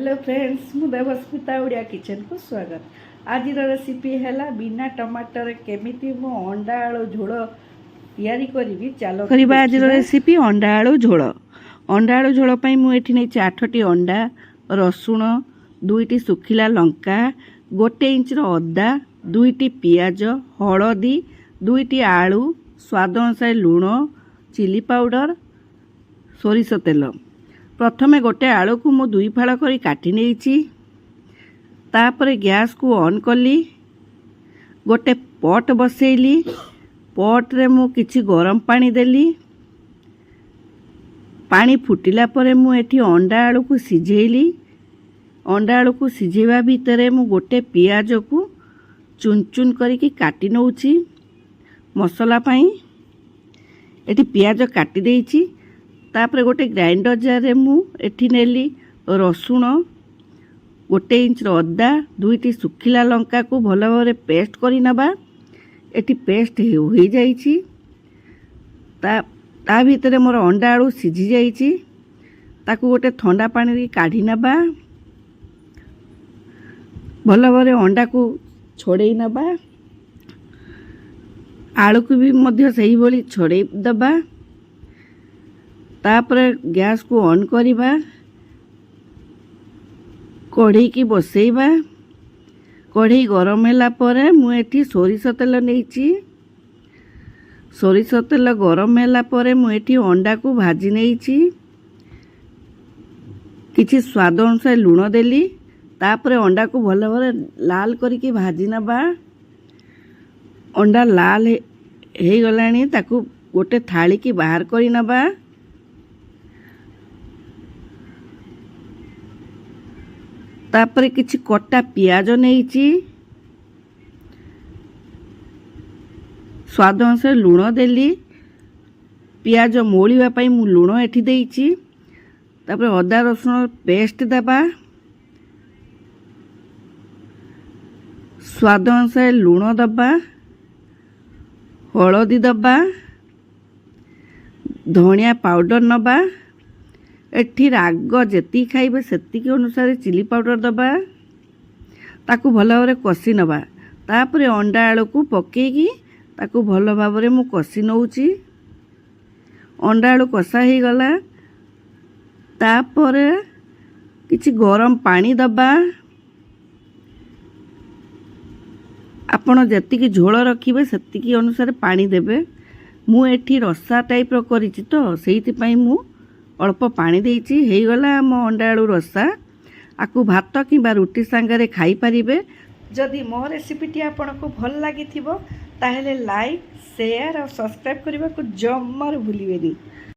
Hello friends, ମୁଁ ଦେବସ୍ମିତା, ଓଡ଼ିଆ କିଚେନ୍କୁ ସ୍ୱାଗତ। ଆଜିର ରେସିପି ହେଲା ବିନା ଟମାଟୋରେ କେମିତି ମୁଁ ଅଣ୍ଡା ଆଳୁ ଝୋଳ ତିଆରି କରିବି। ଚାଲ କରିବା ଆଜିର ଦେଖିବା। ରେସିପି ଅଣ୍ଡା ଆଳୁ ଝୋଳ। ଅଣ୍ଡା ଆଳୁ ଝୋଳ ପାଇଁ ମୁଁ ଏଠି ନେଇଛି ଆଠଟି ଅଣ୍ଡା, ରସୁଣ, ଦୁଇଟି ଶୁଖିଲା ଲଙ୍କା, 1 ଇଞ୍ଚର ଅଦା, ଦୁଇଟି ପିଆଜ, ହଳଦୀ, ଦୁଇଟି ଆଳୁ, ସ୍ୱାଦ ଅନୁସାରେ ଲୁଣ, ଚିଲି ପାଉଡ଼ର, ସୋରିଷ ତେଲ। ପ୍ରଥମେ ଗୋଟେ ଆଳୁକୁ ମୁଁ ଦୁଇ ଫାଳ କରି କାଟି ନେଇଛି। ତାପରେ ଗ୍ୟାସ୍କୁ ଅନ୍ କଲି, ଗୋଟେ ପଟ୍ ବସେଇଲି। ପଟ୍ରେ ମୁଁ କିଛି ଗରମ ପାଣି ଦେଲି। ପାଣି ଫୁଟିଲା ପରେ ମୁଁ ଏଠି ଅଣ୍ଡା ଆଳୁକୁ ସିଝେଇଲି। ଅଣ୍ଡା ଆଳୁକୁ ସିଝେଇବା ଭିତରେ ମୁଁ ଗୋଟେ ପିଆଜକୁ ଚୁନ ଚୁନ କରିକି କାଟି ନେଉଛି ମସଲା ପାଇଁ। ଏଠି ପିଆଜ କାଟି ଦେଇଛି। ତାପରେ ଗୋଟେ ଗ୍ରାଇଣ୍ଡର ଜାର୍ରେ ମୁଁ ଏଠି ନେଲି ରସୁଣ, 1 ଇଞ୍ଚର ଅଦା, ଦୁଇଟି ଶୁଖିଲା ଲଙ୍କାକୁ ଭଲ ଭାବରେ ପେଷ୍ଟ କରି ନେବା। ଏଠି ପେଷ୍ଟ ହୋଇଯାଇଛି। ତା ତା ଭିତରେ ମୋର ଅଣ୍ଡା ଆଳୁ ସିଝି ଯାଇଛି। ତାକୁ ଗୋଟେ ଥଣ୍ଡା ପାଣିରେ କାଢ଼ି ନେବା। ଭଲ ଭାବରେ ଅଣ୍ଡାକୁ ଛଡ଼େଇ ନେବା। ଆଳୁକୁ ବି ମଧ୍ୟ ସେଇଭଳି ଛଡ଼େଇ ଦେବା। ତାପରେ ଗ୍ୟାସ୍କୁ ଅନ୍ କରିବା, କଢ଼େଇକି ବସେଇବା। କଢ଼େଇ ଗରମ ହେଲା ପରେ ମୁଁ ଏଠି ସୋରିଷ ତେଲ ନେଇଛି। ସୋରିଷ ତେଲ ଗରମ ହେଲା ପରେ ମୁଁ ଏଠି ଅଣ୍ଡାକୁ ଭାଜି ନେଇଛି। କିଛି ସ୍ୱାଦ ଅନୁସାରେ ଲୁଣ ଦେଲି। ତାପରେ ଅଣ୍ଡାକୁ ଭଲ ଭାବରେ ଲାଲ କରିକି ଭାଜି ନେବା। ଅଣ୍ଡା ଲାଲ ହେଇଗଲାଣି, ତାକୁ ଗୋଟେ ଥାଳିକି ବାହାର କରି ନେବା। ତାପରେ କିଛି କଟା ପିଆଜ ନେଇଛି। ସ୍ୱାଦ ଅନୁସାରେ ଲୁଣ ଦେଲି। ପିଆଜ ମଉଳିବା ପାଇଁ ମୁଁ ଲୁଣ ଏଠି ଦେଇଛି। ତାପରେ ଅଦା ରସୁଣ ପେଷ୍ଟ ଦେବା। ସ୍ୱାଦ ଅନୁସାରେ ଲୁଣ ଦେବା, ହଳଦୀ ଦେବା, ଧଣିଆ ପାଉଡ଼ର ନେବା। ଏଠି ରାଗ ଯେତିକି ଖାଇବେ, ସେତିକି ଅନୁସାରେ ଚିଲି ପାଉଡ଼ର ଦେବା। ତାକୁ ଭଲ ଭାବରେ କଷି ନେବା। ତାପରେ ଅଣ୍ଡା ଆଳୁକୁ ପକେଇକି ତାକୁ ଭଲ ଭାବରେ ମୁଁ କଷି ନେଉଛି। ଅଣ୍ଡା ଆଳୁ କଷା ହେଇଗଲା। ତାପରେ କିଛି ଗରମ ପାଣି ଦେବା। ଆପଣ ଯେତିକି ଝୋଳ ରଖିବେ, ସେତିକି ଅନୁସାରେ ପାଣି ଦେବେ। ମୁଁ ଏଠି ରସା ଟାଇପ୍ର କରିଛି ତ, ସେଇଥିପାଇଁ ମୁଁ ଅଳ୍ପ ପାଣି ଦେଇଛି। ହେଇଗଲା ଆମ ଅଣ୍ଡା ଆଳୁ ରସା। ଆକୁ ଭାତ କିମ୍ବା ରୁଟି ସାଙ୍ଗରେ ଖାଇପାରିବେ। ଯଦି ମୋ ରେସିପିଟି ଆପଣଙ୍କୁ ଭଲ ଲାଗିଥିବ, ତାହେଲେ ଲାଇକ୍, ସେୟାର ଆଉ ସବସ୍କ୍ରାଇବ୍ କରିବାକୁ ଜମାରୁ ଭୁଲିବେନି।